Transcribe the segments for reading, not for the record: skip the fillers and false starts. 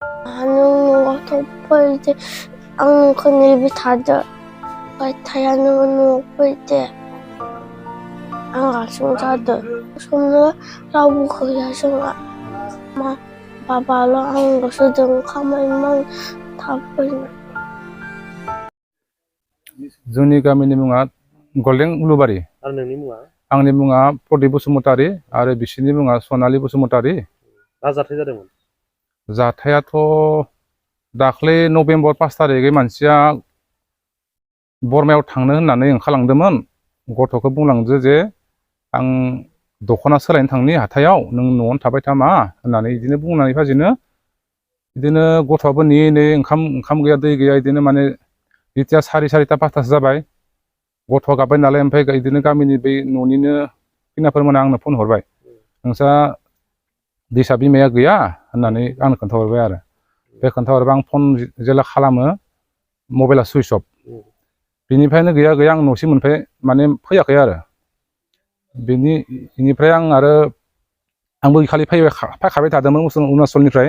하는 거 덮을 때 ang kanilbi tada kahit tayo naman po ite ang kasong tada sumla rabu kaya siya ma babalo ang gusto ng kamay mang tapos जोंनि गामिनि मुङा golden Ulubari आरो नोंनि मुङा आंनि मुङा प्रदीप बसुमतारी आरो बिसिनि मुङा सनालि बसुमतारी मा जाथाय जादोंमोन जाथायाथ' दाख्लै नभेम्बर 5 तारिखै मानसिया बरमायाव थांनो होननानै ओंखारलांदोंमोन गथ'खौ बुंलांदो जे आं दख'ना सोलायनो थांनि हाथायाव नों न'आवनो थाबाय था मा होननानै बिदिनो बुंनानै फाजिनो बिदिनो गथ'आबो नेयै नेयै ओंखाम गैया दै गैया बिदिनो माने जेथिया सारिता 5तासो जाबाय गथ'आ गाबबाय नालाय ओमफ्राय बिदिनो गामिनि बै न'निनो खैनाफोरमोना आंनो फन हरबाय नोंस्रा दैसा बिमाया गैया होननानै आंनो खोन्थाहरबाय आरो बे खोन्थाहरबा आं फन जेला खालामो मबाइला सुइच अफ बिनिफ्रायनो गैया आं न'सिम मोनफाय माने फैयाखै आरो बेनिफ्राय आंबो खालि फैखाबाय थादोंमोन अरुणाचलनिफ्राय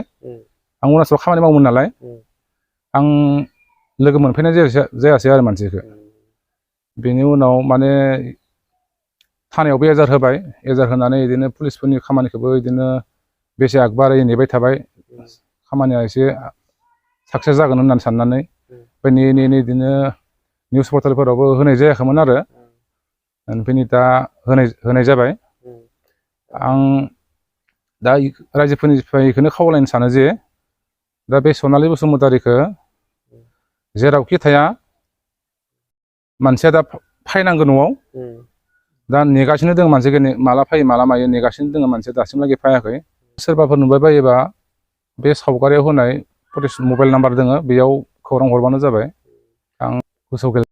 आं अरुणाचलाव खामानि मावोमोन नालाय आं लोगो मोनफैनाय जायासै आरो मानसिखौ बेनि उनाव माने थानायावबो एजार होबाय एजार होनानै बिदिनो पुलिसफोरनि खामानिखौबो बिदिनो बेसे आगबारै नेबाय थाबाय खामानिया एसे साक्सेस जागोन होननानै साननानै ओमफ्राय नेयै बिदिनो निउस पर्टेलफोरावबो होनाय जायाखैमोन आरो ओमफ्राय दा होनाय जाबाय आं दा रायजोफोरनिफ्राय बेखौनो खावलायनो सानो जे दा बे सनालि बसुमतारीखौ जेरावखि थाया मानसिया दा फायनांगौ न'आव दा नेगासिनो दङ मानसिखौ माला फैयो माला मायो नेगासिनो दङ मानसिया दासिमलागै फैयाखै सोरबाफोर नुबाय बायोबा बे सावगारियाव होनाय मबाइल नाम्बार दङ बेयाव खौरां हरबानो जाबाय आं गोसोआव